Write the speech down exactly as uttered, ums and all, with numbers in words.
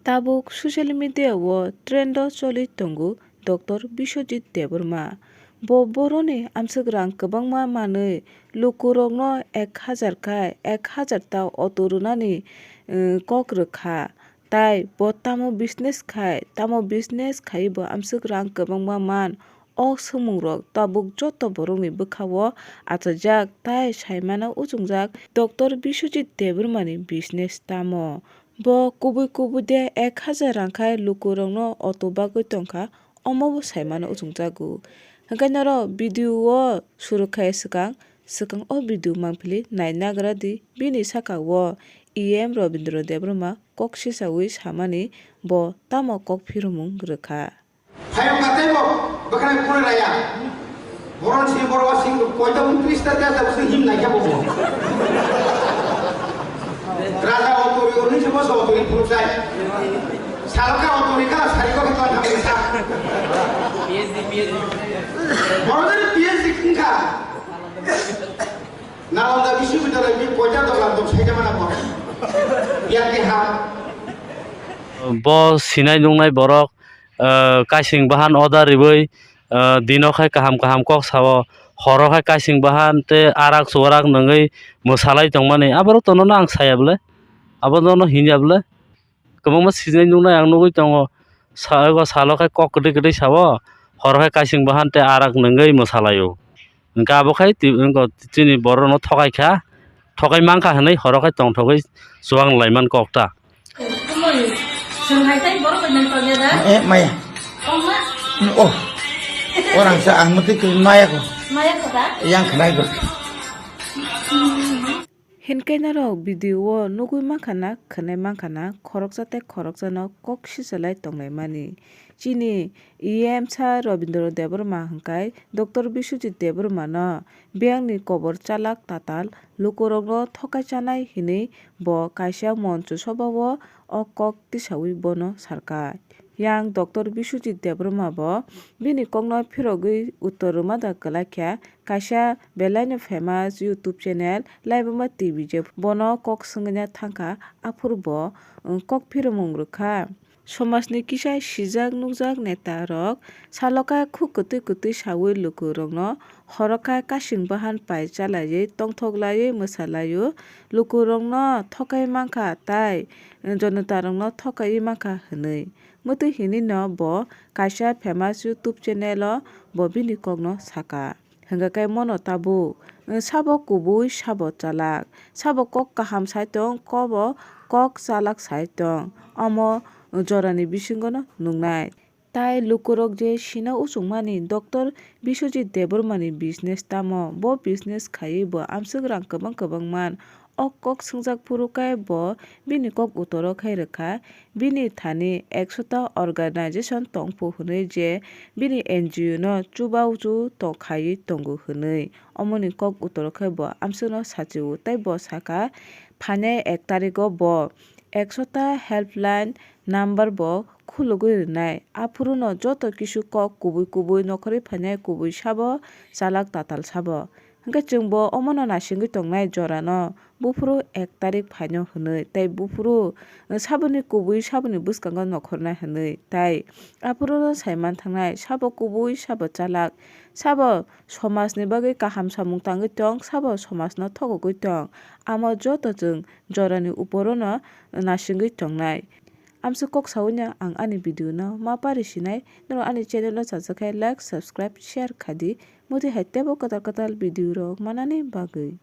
Tabuk social media o trend o choli tongo Doctor Biswajit Debbarma. Bo boroni amswk rang kwbangma manwi lukurokno ek hajar khai ek hajar ta auto rwnani, eh, kok rwkha. Tai bo tamo business khai, tamo business khai bo amswk rang kwbangma man. O swngmungrok tabuk joto borokni bwkhao achajak tai saimano uchungjak Doctor Biswajit Debbarmani business tamo. Bo kubui kubui de ek hajar rang khai lukurokno auto bagwi tongkha, omobo saimano uchungjago. Hwnkhe norok video o surukha swkang, swkang o video mangpili nainagra di. Bini saka o E M Rabindra Debbarma kok sisawi samani bo tamo kok phiromung rwkha. Phai wngkha tei bo bwkhwnai phunai raya. Boron sini borok o sini koito wng tris ta tei aswk him nai khe bo bo. Raja o tori o nini se bo so tori phunuk sai. Salo kha o tori kha sari ko khe tong kha sa. P H D, P H D. Boron sini P H D wngkha. Nalanda Biswabidhyalaya ni koita dogan tong sai khe mana bo. Biar ke ha. Bo sinai nungnai borok, eh, kaising bahan order riwi, eh, dino khai kaham kaham kok sao, horo khai kaising bahan tei arak chuarak nungwi mwsalai tongmani. Aborok tono no ang saya bwle, abo no hinya bwle. Kwbangma sinai nungnai ang nugwi tongo. Sa-, ego salo khai kok kwtwi kwtwi sao, horo khai kaising bahan tei arak nungwi mwsalaio. Hwnkhe abo khai twi-, wngkha chini borokno thokai kha, thokai mankha hwnwi horo khai tongthogwi chuwang laiman kok ta. Chwng hai tei borok bai nang tong ya da? Eh, maya. Tong ma? Oh. Orang sa ang mati ke maya ko. Maya ko da? Yang khnai ko. Hinkhe norok video o nugwi mankha na, khwnai mankha na, khoroksa tei khoroksano kok sichalai tonglaimani. Chini E M Sir Rabindra Debbarma hwnkhe Doctor Biswajit Debbarmano biyangni kobor chalak tatal lukurokno thokai chanai hinwi bo kaisa moncho sobao o kok tisawi bono sarkha. Yang Doctor Biswajit Debbarma bo bini kokno phirogwi uttor rwma da kwlai kha. Kaisa belaino famous YouTube channel Laibuma T V je bono kok swngwina thangkha, aphuru bo, um, kok phiromung rwkha. Somajni kisa sijak nukjak neta rok saloka khuk kwtwi kwtwi sawi lukurokno horoka kasing bahan pai chalaiwi tongthok laiwi mwsalaio, lukurokno thokai mankha tai jonotarokno thokaiwi mankha hwnwi. Mwtwi hinwi no bo kaisa famous YouTube channel o bo bini kokno sakha. Hwnkha khe mono tabuk, sabo kubui sabo chalak, sabo kok kaham sai tong, kobo kok chalak sai tong, omo jorani bisingo no nungnai. Tai lukurok je sina uchukmani Doctor Biswajit Debbarmani business tamo, bo business khaiwi bo amswk rang kwbang kwbang man. O kok swngjak phuru khe bo bini kok utoro khai rwkha. Bini thani ekshota organization tongphu hwnwi je bini N G O no chubachu tongkhaiwi tongo hwnwi. Omoni kok utoro khe bo amswkno sachi-o tei bo sakha, phainai ek tarikgo bo ekshota helpline number bo khulugwi rwnai. Aphuruno joto kisu kok kubui kubui nokhorwi phainai kubui sabo chalak tatal sabo. Hwnkhe chwngbo omono naisingwi tongnai jorano buphuru ek tarik phaino hwnwi, tei buphuru saboni kubui saboni bwskango nokhornai hwnwi, tei aphuruno saiman thangnai sabo kubui sabo chalak, sabo somajni bagwi kaham samung tangwi tong, sabo somajno thogogwi tong, amo joto chwng jorani uporono naisingwi tongnai. Amswk kok saui no ang ani video no ma pari sinai, norok ani channel no chajak khe like, subscribe, share kha di, mudi hai teibo kwtal kwtal video rok manani bagwi.